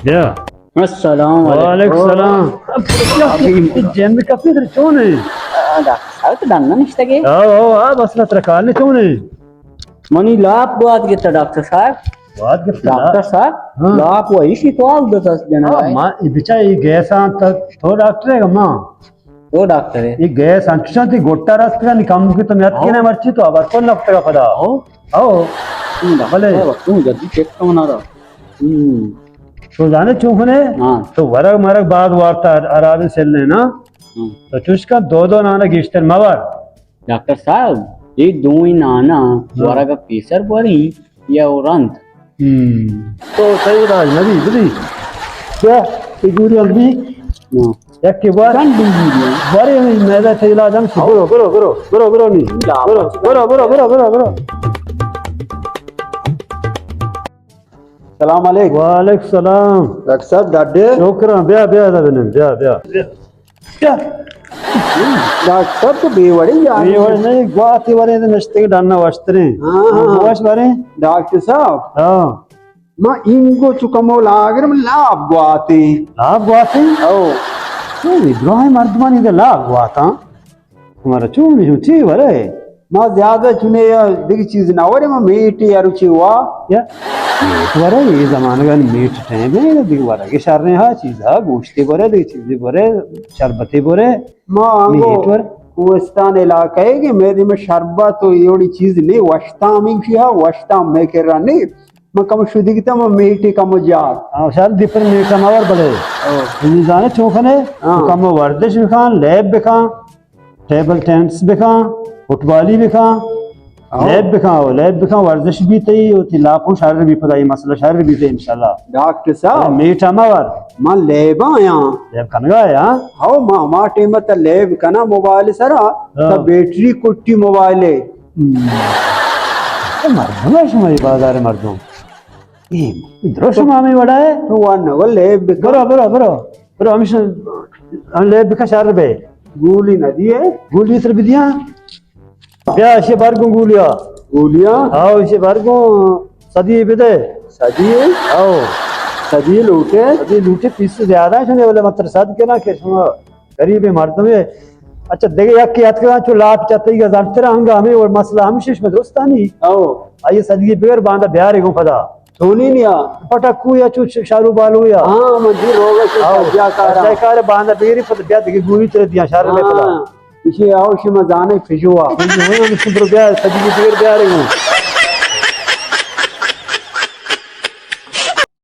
بیا۔ السلام علیکم۔ وعلیکم السلام۔ ابھی جند کپی در چون ہے؟ آ، ڈاکٹر صاحب تو ڈنگا نشتگے؟ او، او، آ، بس نہ ترکال نے چون ہے؟ منی لاپ گوات گتا ڈاکٹر صاحب۔ گوات گتا؟ ڈاکٹر صاحب، ہاں۔ لاپ و ایشی تو آل دتا جناب۔ ہاں، ما، ای بچا ای گیسان تا تو ڈاکٹر ہے ما؟ تو ڈاکٹر ہے؟ ای گیس انچشان تی گٹا رست کنی کم کی تو میت ہاں۔ کینا مرچی تو ابر کن نکتگا پدا۔ ہاں۔ او۔ بلے۔ تو جدی چیک کم نہ رہا۔ ہم۔ تو زانے چون کنے؟ ہاں۔ تو ورگ مرگ بعد وارتا ہر-، ہرابیں سل نے نا۔ ہم۔ تو چوش کن دو دو نانا گیشتر مور۔ ڈاکٹر صاحب، اے دوئیں نانا ہاں۔ ورگ پیسر بوریں یا رند۔ ہم۔ تو صحیح علاج نبی، بلی۔ کیا؟ اے گوری ہم بھی؟ ہاں۔ یک کے بار؟ کن بھی بھی۔ بارے میں میدا تے علاج ہم سے۔ برو، برو، برو، برو، برو نہیں۔ برو، برو، برو، برو، برو، برو۔ سلام علیکم۔ وعلیکم سلام۔ ڈاکٹر صاحب، ڈاڈے؟ شکراں، بیا، بیا، بیا، بیا، بیا۔ بیا۔ ڈاکٹر صاحب تو بے وڑے یار۔ بے وڑے نہیں، گواتی وڑے تو نشتے کے ڈانا وشترے۔ ہاں، ہاں۔ گواش بارے؟ ڈاکٹر صاحب۔ ہاں۔ ما اینگو چو کمو لاگر من لاپ گواتے۔ لاپ گواتے؟ او۔ تو ابراہیم مردمانی دے لاپ گواتا۔ ہمارا چون ہوں چی ورے؟ ما زیادہ چنے یا دیگه چیز نہ ورے، ما میٹ یا روچی وا۔ یا؟ میٹ ورے، یہ زمانگا میٹ ٹائم ہے، دیگه ورے کہ شر ہا چیز ہا، گوشتے ورے، دیگه چیزے ورے، شربتے ورے۔ ما آنگو میٹ ور۔ کوہستان علاقہ ہے کہ میں دی میں شربت و یہ وڑی چیز نہیں، وشتام ہی ہا، وشتام میں کر رہا نہیں۔ من کم شدیگ تا، من میٹی کم جات۔ ہاں، شر دی پر میٹا مور بلے۔ او۔ نی زانے چون کنے؟ ہاں۔ تو کم ورزش بکن، لیب بکن، ٹیبل ٹینس بکن، فٹبالی بکن، ہاں۔ لیب بکن، او لیب بکن، ورزش بھی تئی، او تی لاپو شر بھی پدا، یہ مسئلہ شر بھی تئی انشاءاللہ۔ ڈاکٹر صاحب۔ ارے میٹا مور۔ من لیب آیا۔ لیب کنگا یا؟ ہاں، ما، ما ٹیم تا لیب کنا موبائل سرا، ہاں۔ تا بیٹری کٹی موبائل ہے۔ ہم۔ اے مردم ہے شما، یہ بازار مردم۔ اے درست شما ہمیں وڑا ہے۔ تو وان نہ، وہ لیب بکن۔ برو، برو، برو۔ برو، ہمیشہ ہم لیب بکن شر بے۔ گولی نہ دیے۔ گولی تر بدیا۔ بیا، اسے بار گوں گولیا۔ گولیا؟ آؤ، اسے بار گوں صدی بدے۔ صدی؟ آؤ۔ صدی لوٹے؟ صدی لوٹے، پیس سے زیادہ ہے، شنے والے مطلب صد کے نا کہ شما غریب مردم ہے۔ اچھا، دیگه یک اتکگاں چو لاپ چتئی گا زنتر ہنگا ہمیں اور مسئلہ ہمشش میں درستانی۔ او۔ آئیے صدی بیر باندا بیارے گوں پدا۔ چونی نیا؟ پٹکو یا چو ش-، شارو بالو یا۔ ہاں، من دی روگا چو آؤ۔ سجا کارا۔ سجا کار باندا بیری پدا بیا دیگه گوری تر دیا شار میں پدا۔ ہاں۔ اسی آؤ شما زانے فجوا۔ فجوا، ہمشی برو بیا، صدی بیر بیارے گوں۔